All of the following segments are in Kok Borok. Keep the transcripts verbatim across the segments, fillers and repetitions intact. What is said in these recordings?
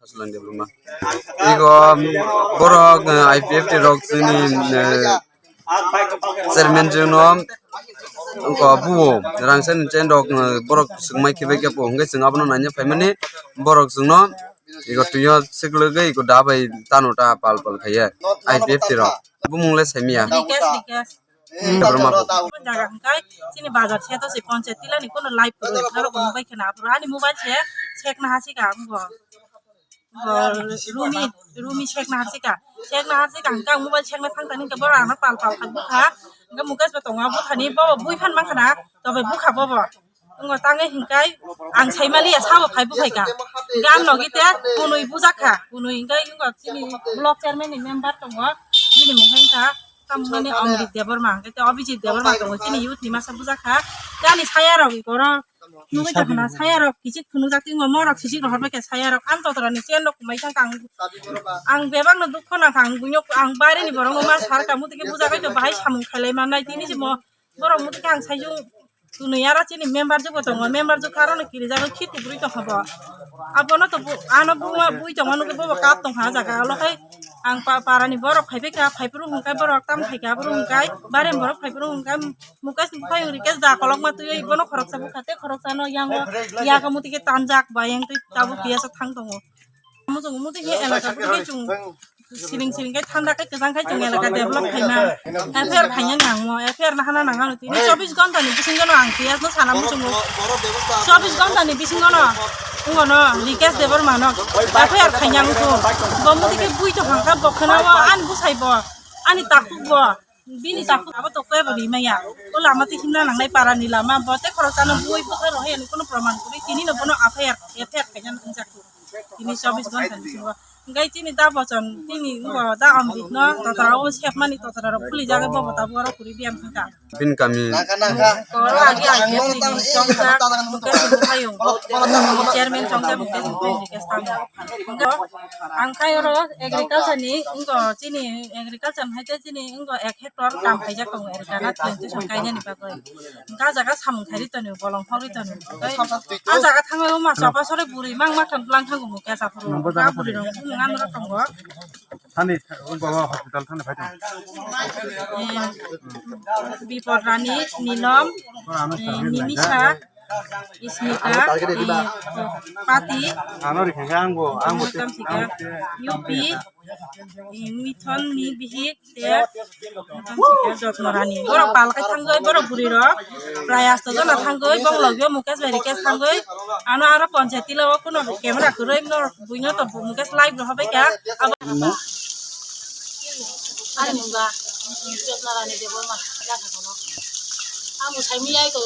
Iko borok, eh, I P F T rok chini, eh, chairman chwngno wngkha buo rangchak ni chain rok, eh, borok swngmai khibai khe po hwnkhe chwng abono naina phaimani borok chwngno iko twio swklwgwi iko da bai tano ta pal pal khaiya I P F T rok. Bumung le saimia. Rikesh, Rikesh. Borok ma bo. Jaga hwnkhe chini bazar se to se ponchayat tila ni kono live kwrwi aro kono bai khena aphuru ani mobile se check na hasi ka wngkha. Bo Rumi, Rumi sekna harsika. Sekna harsika hwnkhe ang mobile sekna thang thani hwnkhe borok ano pal pal khai bukha. Hwnkhe Mukesh bo tongo buthani bo bui phan mankha na, tobai bukha bobo. Wngo tangwi hwnkhe ang sai maliya sabo phai bukhaika. Hwnkhe ang logi te kunui bujakha. Kunui hwnkhe wngo chini block chairman ni member tongo. Bini mung wngkha tamoni Omrit Debbarma hwnkhe te Abhijit Debbarma tongo chini youth ni masa bujakha. Ani saya rok ikoro Nugui tongkha na saya rok kichik phunukjak tongo, morok sisik rohor bai khe saya rok. Ang totora ni chen rok kumai thang kang. Ang bebak no dukho nang kang, buino ang baire ni borok no ma sar ka muti khe buja kai to bahai samung khailai mannai tini se mo borok muti khe ang saijung tunui aro chini member jugo tongo, member jug aro no kirijak khi kubrui tongkha bo. Abono to bu-, ano buma bui tongo nugui bobo kap tongkha ah jaga alo khai ang pa-, para ni borok phai bai kha, phai phuru hwnkhe borok tam khai kha, phuru hwnkhe bare borok phai phuru hwnkhe Mukesh ni bwkhayung Rikesh da kolokma twiwi bono khoroksa bwkha tei khoroksano yango yago muti khe tanjak ba yang twi tabuk P S o thang tongo. Muchung muti khe elaka bwrwi khe chung siring siring khe thanda khe kwchang khe chung elaka develop khaima. F I R khaina nangmo, F I R nahana nangano tini chobbish ghonta ni bisingo no ang P S no sana muchungo. Chobbish ghonta ni bisingo no wngno Rikesh Debbarma no F I R khaina muchung. Bo muti khe bui to hangkha bo khwnao ani bwsai bo ani takhuk bo. Bini takhuk abo to kebo rimaya. O lama twi himna nangnai para ni lama. Bo tei khoroksa no bui bwkha rohor ani kono proman kwrwi. Tini no bono F I R, F I R khaina nangjakgo. Tini chobbish ghonta ni bisingo. Hwnkhe tini da bochon, tini bo da Omrit no totora o sepmani totora rok khuli jagwi bobo tabuk oro kwrwi biyang thangkha. Bini kami. Oro agi I P F T ni chongsa Mukesh Mukhayung. Chairman chongsa Mukesh Mukhayung ni case tamo. Hwnkhe ang khai oro agriculture ni, wngkha chini agriculture hai tei chini wngkha ek hectare kam khaijak tongo agriculture na plantation kainani bagwi. Hwnkhe ah jaga samung khairi tonwi bolong hogwi tonwi. Tei ah jaga thangwi ma choba sore bwrwi mang ma thang bwlang thango Mukesh aphuru. Ah bwrwi rok bumung ano rok tongo. Thani, baba hospital thani phai tong. Eh, Bipod Rani, Nilom, eh, Nimisa, Ismita, eh, Pati, Ano rikha ang bo, ang bo. Moitam sika, U P, eh, Mithon ni bihik, te, moitam sika, Jotno Rani. Borok pal khai thangwi, borok bwrwi rok, prai asto jona thangwi, bong logio Mukesh bai Rikesh thangwi, ano aro ponchayati lo, kuno camera kwrwi, norok buino to Mukesh live rohor bai kha. Abo Ani mungga, Jotna Rani Debbarma, ya ka kono. Ang bo saimiyai ko,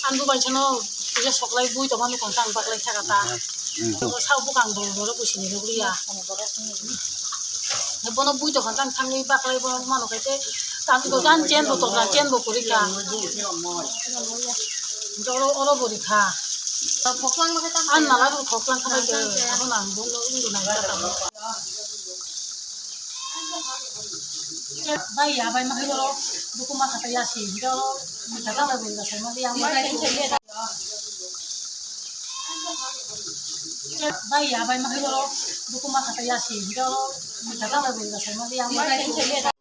ang bo bai sano, puja soklai bui tongma nukong tang baklai thaka ta. Ko sa bukang bo, bo, bo sini nukliya. Bono bui tongkha tang thangwi baklai bo mano khe te, tang ko gan chen bo tong, gan chen bo kuri ka. Joro oro bo rikha. An nala bo khoklang kha bai ke, abo nang bo no nang ka ta. Bai ya, bai ma hilo, buku ma kata ya si, hilo, kata na bin da sai ma yang bai. Bai ya, bai ma hilo, buku ma kata ya si, hilo, kata na bin da sai ma yang bai.